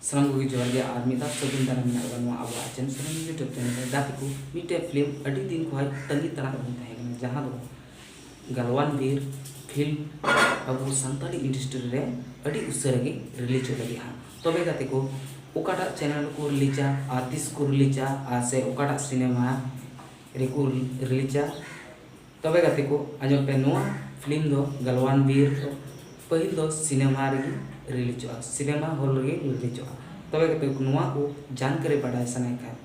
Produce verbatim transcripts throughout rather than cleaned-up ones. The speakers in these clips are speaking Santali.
ᱥᱟᱱᱟᱢ ᱠᱚᱜᱮ ᱡᱚᱦᱟᱨ ᱜᱮ, ᱟᱨ ᱢᱤᱫ ᱫᱷᱟᱣ ᱥᱟᱹᱜᱩᱱ ᱫᱟᱨᱟᱢ ᱢᱮᱱᱟᱜ ᱟᱠᱟᱫᱟ ᱱᱚᱣᱟ ᱟᱵᱚᱣᱟᱜ ᱪᱮᱱᱮᱞ ᱥᱚᱨᱮᱱ YouTube ᱪᱮᱱᱮᱞ ᱨᱮ᱾ ᱜᱟᱛᱮ ᱠᱚ, ᱢᱤᱫᱴᱮᱡ ᱯᱷᱤᱞᱢ ᱟᱹᱰᱤ ᱫᱤᱱ ᱠᱷᱚᱱ ᱛᱟᱺᱜᱤ ᱛᱟᱲᱟᱜ ᱨᱮᱵᱚᱱ ᱛᱟᱦᱮᱸ ᱠᱟᱱᱟ, ᱡᱟᱦᱟᱸ ᱫᱚ ᱜᱟᱞᱣᱟᱱ ᱵᱤᱨ ᱯᱷᱤᱞᱢ ᱟᱵᱚ ᱥᱟᱱᱛᱟᱲᱤ ᱤᱱᱰᱟᱥᱴᱨᱤ ᱨᱮ ᱟᱹᱰᱤ ᱩᱥᱟᱹᱨᱟ ᱜᱮ ᱨᱤᱞᱤᱡᱚᱜ ᱞᱟᱹᱜᱤᱫ ᱦᱟᱸᱜ᱾ ᱛᱚᱵᱮ ᱜᱟᱛᱮ ᱠᱚ, ᱚᱠᱟᱴᱟᱜ ᱪᱮᱱᱮᱞ ᱨᱮᱠᱚ ᱨᱤᱞᱤᱡᱟ ᱟᱨ ᱛᱤᱥ ᱠᱚ ᱨᱤᱞᱤᱡᱟ ᱟᱨ ᱥᱮ ᱚᱠᱟᱴᱟᱜ ᱥᱤᱱᱮᱢᱟ ᱨᱮᱠᱚ ᱨᱤᱞᱤᱡᱟ, ᱛᱚᱵᱮ ᱜᱟᱛᱮ ᱠᱚ, ᱟᱸᱡᱚᱢ ᱯᱮ, ᱱᱚᱣᱟ ᱯᱷᱤᱞᱢ ᱫᱚ ᱜᱟᱞᱣᱟᱱ ᱵᱤᱨ ᱫᱚ ᱯᱟᱹᱦᱤᱞ ᱫᱚ ᱥᱤᱱᱮᱢᱟ ᱨᱮᱜᱮ ᱨᱤᱞᱤᱡᱚᱜᱼᱟ, ᱥᱤᱱᱮᱢᱟ ᱦᱚᱞ ᱨᱮᱜᱮ ᱨᱤᱞᱤᱡᱚᱜᱼᱟ᱾ ᱛᱚᱵᱮ ᱜᱟᱛᱮ ᱠᱚ, ᱱᱚᱣᱟ ᱠᱚ ᱡᱟᱱᱠᱟᱨᱤ ᱵᱟᱰᱟᱭ ᱥᱟᱱᱟᱭ ᱠᱷᱟᱱ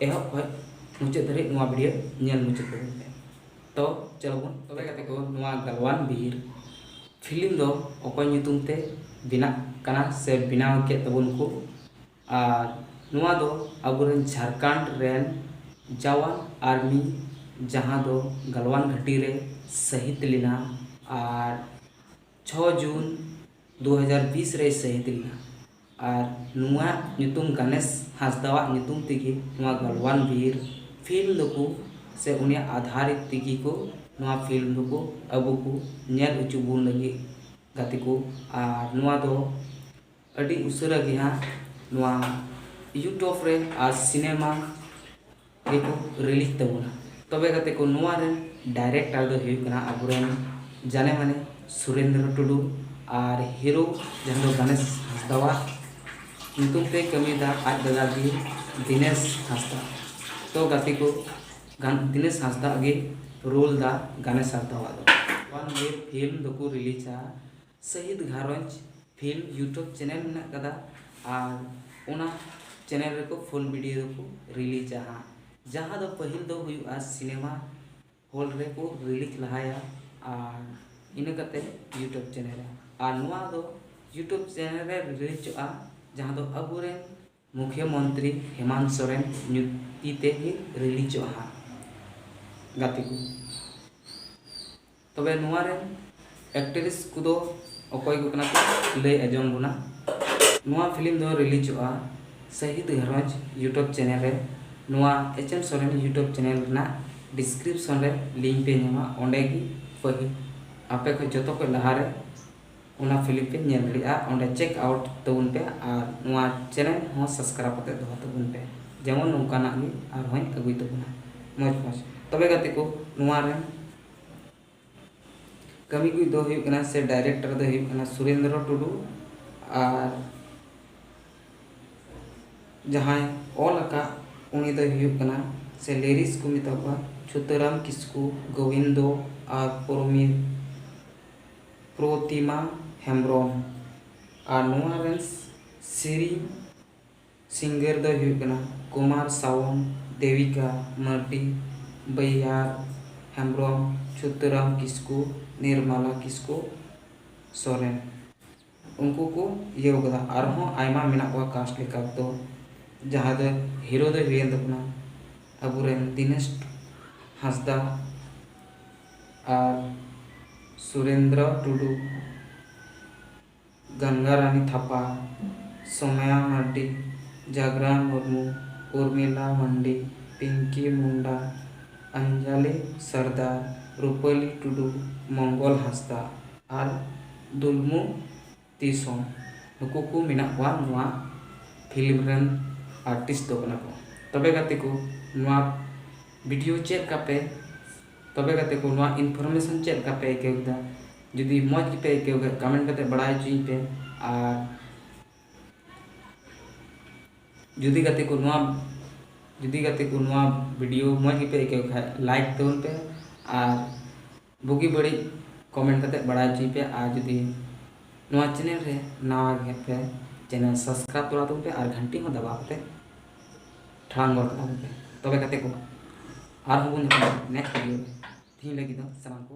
ᱮᱦᱚᱵ ᱠᱷᱚᱱ ᱢᱩᱪᱟᱹᱫ ᱫᱷᱟᱹᱨᱤᱡ ᱱᱚᱣᱟ ᱵᱷᱤᱰᱤᱭᱳ ᱧᱮᱞ ᱢᱩᱪᱟᱹᱫ ᱛᱟᱵᱚᱱ ᱯᱮ᱾ ᱛᱚ ᱪᱚᱞᱚ ᱵᱚᱱ, ᱛᱚᱵᱮ ᱜᱟᱛᱮ ᱠᱚ, ᱱᱚᱣᱟ ᱜᱟᱞᱣᱟᱱ ᱵᱤᱨ ᱯᱷᱤᱞᱢ ᱫᱚ ᱚᱠᱚᱭ ᱧᱩᱛᱩᱢ ᱛᱮ ᱵᱮᱱᱟᱜ ᱠᱟᱱᱟ ᱥᱮ ᱵᱮᱱᱟᱣ ᱠᱮᱫ ᱛᱟᱵᱚᱱ ᱠᱚ? ᱟᱨ ᱱᱚᱣᱟ ᱫᱚ ᱟᱵᱚᱨᱮᱱ ᱡᱷᱟᱲᱠᱷᱚᱸᱰ ᱨᱮᱱ ᱡᱟᱣᱟᱱ ᱟᱨᱢᱤ, ᱡᱟᱦᱟᱸ ᱫᱚ ᱜᱟᱞᱣᱟᱱ ᱜᱷᱟᱹᱴᱤ ᱨᱮ ᱥᱟᱹᱦᱤᱫ ᱞᱮᱱᱟ ᱟᱨ ᱪᱷᱚ ᱡᱩᱱ ᱫᱩ ᱦᱟᱡᱟᱨ ᱵᱤᱥ ᱨᱮᱭ ᱥᱟᱹᱦᱤᱫ ᱞᱮᱱᱟ᱾ ᱟᱨ ᱱᱚᱣᱟ ᱧᱩᱛᱩᱢ, ᱜᱟᱱᱮᱥ ᱦᱟᱸᱥᱫᱟᱣᱟᱜ ᱧᱩᱛᱩᱢ ᱛᱮᱜᱮ ᱱᱚᱣᱟ ᱜᱟᱞᱣᱟᱱ ᱵᱤᱨ ᱯᱷᱤᱞᱢ ᱫᱚᱠᱚ, ᱥᱮ ᱩᱱᱤᱭᱟᱜ ᱟᱫᱷᱟᱨᱤᱛ ᱛᱮᱜᱮ ᱠᱚ ᱱᱚᱣᱟ ᱯᱷᱤᱞᱢ ᱫᱚᱠᱚ ᱟᱵᱚ ᱠᱚ ᱧᱮᱞ ᱦᱚᱪᱚ ᱵᱚᱱ ᱞᱟᱹᱜᱤᱫ, ᱜᱟᱛᱮ ᱠᱚ᱾ ᱟᱨ ᱱᱚᱣᱟ ᱫᱚ ᱟᱹᱰᱤ ᱩᱥᱟᱹᱨᱟ ᱜᱮ ᱦᱟᱸᱜ ᱱᱚᱣᱟ YouTube ᱨᱮ ᱟᱨ ᱥᱤᱱᱮᱢᱟ ᱜᱮᱠᱚ ᱨᱤᱞᱤᱡᱽ ᱛᱟᱵᱚᱱᱟ᱾ ᱛᱚᱵᱮ ᱜᱟᱛᱮ ᱠᱚ, ᱱᱚᱣᱟ ᱨᱮᱱ ᱰᱟᱭᱨᱮᱠᱴᱚᱨ ᱫᱚ ᱦᱩᱭᱩᱜ ᱠᱟᱱᱟ ᱟᱵᱚᱨᱮᱱ ᱡᱟᱱᱮ ᱢᱟᱱᱮ ᱥᱩᱨᱮᱱᱫᱨᱚ ᱴᱩᱰᱩ, ᱟᱨ ᱦᱤᱨᱳ ᱡᱟᱦᱟᱸ ᱫᱚ ᱜᱟᱱᱮᱥ ᱦᱟᱸᱥᱫᱟᱣᱟᱜ ᱧᱩᱛᱩᱢ ᱛᱮᱭ ᱠᱟᱹᱢᱤᱭᱮᱫᱟ ᱟᱡ ᱫᱟᱫᱟ ᱜᱮ, ᱫᱤᱱᱮᱥ ᱦᱟᱸᱥᱫᱟ᱾ ᱛᱚ ᱜᱟᱛᱮ ᱠᱚ, ᱜᱟᱱ-, ᱫᱤᱱᱮᱥ ᱦᱟᱸᱥᱫᱟ ᱜᱮ ᱨᱳᱞ ᱫᱟ ᱜᱟᱱᱮᱥ ᱦᱟᱸᱥᱫᱟᱣᱟᱜ ᱫᱚ᱾ ᱜᱟᱞᱣᱟᱱ ᱵᱤᱨ ᱯᱷᱤᱞᱢ ᱫᱚᱠᱚ ᱨᱤᱞᱤᱡᱟ ᱥᱟᱹᱦᱤᱫ ᱜᱷᱟᱨᱚᱸᱡᱽ ᱯᱷᱤᱞᱢ YouTube ᱪᱮᱱᱮᱞ ᱢᱮᱱᱟᱜ ᱠᱟᱫᱟ, ᱟᱨ ᱚᱱᱟ ᱪᱮᱱᱮᱞ ᱨᱮᱠᱚ ᱯᱷᱩᱞ ᱵᱷᱤᱰᱤᱭᱳ ᱫᱚᱠᱚ ᱨᱤᱞᱤᱡᱟ ᱦᱟᱸᱜ, ᱡᱟᱦᱟᱸ ᱫᱚ ᱯᱟᱹᱦᱤᱞ ᱫᱚ ᱦᱩᱭᱩᱜᱼᱟ ᱥᱤᱱᱮᱢᱟ ᱦᱚᱞ ᱨᱮᱠᱚ ᱨᱤᱞᱤᱡᱽ ᱞᱟᱦᱟᱭᱟ, ᱟᱨ ᱤᱱᱟᱹ ᱠᱟᱛᱮ YouTube ᱪᱮᱱᱮᱞ ᱨᱮ᱾ ᱟᱨ ᱱᱚᱣᱟ ᱫᱚ YouTube ᱪᱮᱱᱮᱞ ᱨᱮ ᱨᱤᱞᱤᱡᱚᱜᱼᱟ, ᱡᱟᱦᱟᱸ ᱫᱚ ᱟᱵᱚᱨᱮᱱ ᱢᱩᱠᱷᱭᱚ ᱢᱚᱱᱛᱨᱤ ᱦᱮᱢᱟᱱᱛ ᱥᱚᱨᱮᱱ ᱧᱩᱛᱩᱢ ᱛᱮ ᱜᱮ ᱨᱤᱞᱤᱡᱚᱜᱼᱟ ᱦᱟᱸᱜ, ᱜᱟᱛᱮ ᱠᱚ᱾ ᱛᱚᱵᱮ ᱱᱚᱣᱟ ᱨᱮᱱ ᱮᱠᱴᱨᱮᱥ ᱠᱚᱫᱚ ᱚᱠᱚᱭ ᱠᱚ ᱠᱟᱱᱟ ᱠᱚ, ᱞᱟᱹᱭ ᱟᱸᱡᱚᱢ ᱵᱚᱱᱟ᱾ ᱱᱚᱣᱟ ᱯᱷᱤᱞᱢ ᱫᱚ ᱨᱤᱞᱤᱡᱚᱜᱼᱟ ᱥᱟᱹᱦᱤᱫ ᱜᱷᱟᱨᱚᱸᱡᱽ YouTube ᱪᱮᱱᱮᱞ ᱨᱮ᱾ ᱱᱚᱣᱟ H M Soren YouTube channel ᱨᱮᱱᱟᱜ ᱰᱤᱥᱠᱨᱤᱯᱥᱚᱱ ᱨᱮ ᱞᱤᱝᱠ ᱯᱮ ᱧᱟᱢᱟ, ᱚᱸᱰᱮ ᱜᱮ ᱯᱟᱹᱦᱤᱞ ᱟᱯᱮ ᱠᱷᱚᱱ ᱡᱚᱛᱚ ᱠᱷᱚᱱ ᱞᱟᱦᱟ ᱨᱮ ᱚᱱᱟ ᱯᱷᱤᱞᱢ ᱯᱮ ᱧᱮᱞ ᱫᱟᱲᱮᱭᱟᱜᱼᱟ᱾ ᱚᱸᱰᱮ ᱪᱮᱠ ᱟᱣᱩᱴ ᱛᱟᱵᱚᱱ ᱯᱮ ᱟᱨ ᱱᱚᱣᱟ ᱪᱮᱱᱮᱞ ᱦᱚᱸ ᱥᱟᱵᱥᱠᱨᱟᱭᱤᱵ ᱠᱟᱛᱮ ᱫᱚᱦᱚ ᱛᱟᱵᱚᱱ ᱯᱮ, ᱡᱮᱢᱚᱱ ᱱᱚᱝᱠᱟᱱᱟᱜ ᱜᱮ ᱟᱨᱦᱚᱸᱧ ᱟᱹᱜᱩᱭ ᱛᱟᱵᱚᱱᱟ ᱢᱚᱡᱽ ᱢᱚᱡᱽ᱾ ᱛᱚᱵᱮ ᱜᱟᱛᱮ ᱠᱚ, ᱱᱚᱣᱟ ᱨᱮᱱ ᱠᱟᱹᱢᱤ ᱠᱚ ᱫᱚ ᱦᱩᱭᱩᱜ ᱠᱟᱱᱟ ᱥᱮ ᱰᱟᱭᱨᱮᱠᱴᱚᱨ ᱫᱚ ᱦᱩᱭᱩᱜ ᱠᱟᱱᱟ ᱥᱩᱨᱮᱱᱫᱨᱚ ᱴᱩᱰᱩ, ᱟᱨ ᱡᱟᱦᱟᱸᱭ ᱚᱞ ᱟᱠᱟᱫ ᱩᱱᱤ ᱫᱚᱭ ᱦᱩᱭᱩᱜ ᱠᱟᱱᱟ ᱥᱮ ᱞᱤᱨᱤᱠᱥ ᱠᱚ ᱢᱮᱛᱟ ᱠᱚᱣᱟ ᱪᱷᱩᱛᱟᱹᱨᱟᱢ ᱠᱤᱥᱠᱩ, ᱜᱳᱵᱤᱱᱫᱚ ᱟᱨ ᱯᱨᱚᱢᱤ-, ᱯᱨᱚᱛᱤᱢᱟ ᱦᱮᱢᱵᱨᱚᱢ᱾ ᱟᱨ ᱱᱚᱣᱟ ᱨᱮᱱ ᱥᱮᱨᱮᱧ ᱥᱤᱝᱜᱟᱨ ᱫᱚᱭ ᱦᱩᱭᱩᱜ ᱠᱟᱱᱟ ᱠᱩᱢᱟᱨ ᱥᱟᱣᱚᱱ, ᱫᱮᱵᱤᱠᱟ ᱢᱟᱨᱰᱤ, ᱵᱟᱹᱭᱦᱟᱨ ᱦᱮᱢᱵᱨᱚᱢ, ᱪᱷᱩᱛᱩᱨᱟᱢ ᱠᱤᱥᱠᱩ, ᱱᱤᱨᱢᱟᱞᱟ ᱠᱤᱥᱠᱩ ᱥᱚᱨᱮᱱ᱾ ᱩᱱᱠᱩ ᱠᱚ ᱤᱭᱟᱹᱣ ᱠᱟᱫᱟ᱾ ᱟᱨᱦᱚᱸ ᱟᱭᱢᱟ ᱢᱮᱱᱟᱜ ᱠᱚᱣᱟ ᱠᱟᱥᱴ ᱞᱮᱠᱟ ᱫᱚ, ᱡᱟᱦᱟᱸ ᱫᱚ ᱦᱤᱨᱳ ᱫᱚᱭ ᱦᱩᱭᱮᱱ ᱛᱟᱵᱚᱱᱟ ᱟᱵᱚᱨᱮᱱ ᱫᱤᱱᱮᱥ ᱦᱟᱸᱥᱫᱟ ᱟᱨ ᱥᱩᱨᱮᱱᱫᱨᱚ ᱴᱩᱰᱩ, ᱜᱟᱝᱜᱟ ᱨᱟᱱᱤ ᱛᱷᱟᱯᱟ, ᱥᱚᱢᱟᱭᱟ ᱢᱟᱨᱰᱤ, ᱡᱟᱜᱽᱨᱟᱱ ᱢᱩᱨᱢᱩ, ᱩᱨᱢᱤᱞᱟ ᱢᱟᱱᱰᱤ, ᱯᱤᱝᱠᱤ ᱢᱩᱱᱰᱟ, ᱟᱧᱡᱟᱞᱤ ᱥᱟᱨᱫᱟᱨ, ᱨᱩᱯᱟᱹᱞᱤ ᱴᱩᱰᱩ, ᱢᱚᱝᱜᱚᱞ ᱦᱟᱸᱥᱫᱟ ᱟᱨ ᱫᱩᱞᱢᱩ ᱛᱤᱥᱦᱚᱸ᱾ ᱱᱩᱠᱩ ᱠᱚ ᱢᱮᱱᱟᱜ ᱠᱚᱣᱟ ᱱᱚᱣᱟ ᱯᱷᱤᱞᱢ ᱨᱮᱱ ᱟᱨᱴᱤᱥᱴ ᱫᱚ ᱠᱟᱱᱟ ᱠᱚ᱾ ᱛᱚᱵᱮ ᱜᱟᱛᱮ ᱠᱚ, ᱱᱚᱣᱟ ᱵᱷᱤᱰᱤᱭᱳ ᱪᱮᱫ ᱞᱮᱠᱟ ᱯᱮ, ᱛᱚᱵᱮ ᱜᱟᱛᱮ ᱠᱚ, ᱱᱚᱣᱟ ᱤᱱᱯᱷᱚᱨᱢᱮᱥᱚᱱ ᱪᱮᱫ ᱞᱮᱠᱟ ᱯᱮ ᱟᱹᱭᱠᱟᱹᱣ ᱠᱮᱫᱟ? ᱡᱩᱫᱤ ᱢᱚᱡᱽ ᱜᱮᱯᱮ ᱟᱹᱭᱠᱟᱹᱣ ᱠᱷᱟᱡ, ᱠᱚᱢᱮᱱᱴ ᱠᱟᱛᱮ ᱵᱟᱲᱟᱭ ᱦᱚᱪᱚᱧ ᱯᱮ᱾ ᱟᱨ ᱡᱩᱫᱤ ᱜᱟᱛᱮ ᱠᱚ ᱱᱚᱣᱟ, ᱡᱩᱫᱤ ᱜᱟᱛᱮ ᱠᱚ ᱱᱚᱣᱟ ᱵᱷᱤᱰᱤᱭᱳ ᱢᱚᱡᱽ ᱜᱮᱯᱮ ᱟᱹᱭᱠᱟᱹᱣ ᱠᱷᱟᱡ, ᱞᱟᱭᱤᱠ ᱛᱟᱵᱚᱱ ᱯᱮ ᱟᱨ ᱵᱩᱜᱤ ᱵᱟᱹᱲᱤᱡ ᱠᱚᱢᱮᱱᱴ ᱠᱟᱛᱮ ᱵᱟᱲᱟᱭ ᱦᱚᱪᱚᱧ ᱯᱮ᱾ ᱟᱨ ᱡᱩᱫᱤ ᱱᱚᱣᱟ ᱪᱮᱱᱮᱞ ᱨᱮ ᱱᱟᱣᱟ ᱜᱮ ᱯᱮ, ᱪᱮᱱᱮᱞ ᱥᱟᱵᱥᱠᱨᱟᱭᱤᱵ ᱛᱚᱨᱟ ᱛᱟᱵᱚᱱ ᱯᱮ ᱟᱨ ᱜᱷᱟᱱᱴᱤ ᱦᱚᱸ ᱫᱟᱵᱟᱣ ᱠᱟᱛᱮ ᱴᱷᱟᱲᱟᱝ ᱜᱚᱫ ᱠᱟᱜ ᱛᱟᱵᱚᱱ ᱯᱮ᱾ ᱛᱚᱵᱮ ᱜᱟᱛᱮ ᱠᱚ, ᱟᱨᱦᱚᱸ ᱵᱚᱱ ᱧᱟᱯᱟᱢᱟ ᱱᱮᱠᱥᱴ ᱵᱷᱤᱰᱤᱭᱳ ᱨᱮ᱾ ᱛᱤᱦᱤᱧ ᱞᱟᱹᱜᱤᱫ ᱫᱚ ᱥᱟᱱᱟᱢ ᱠᱚ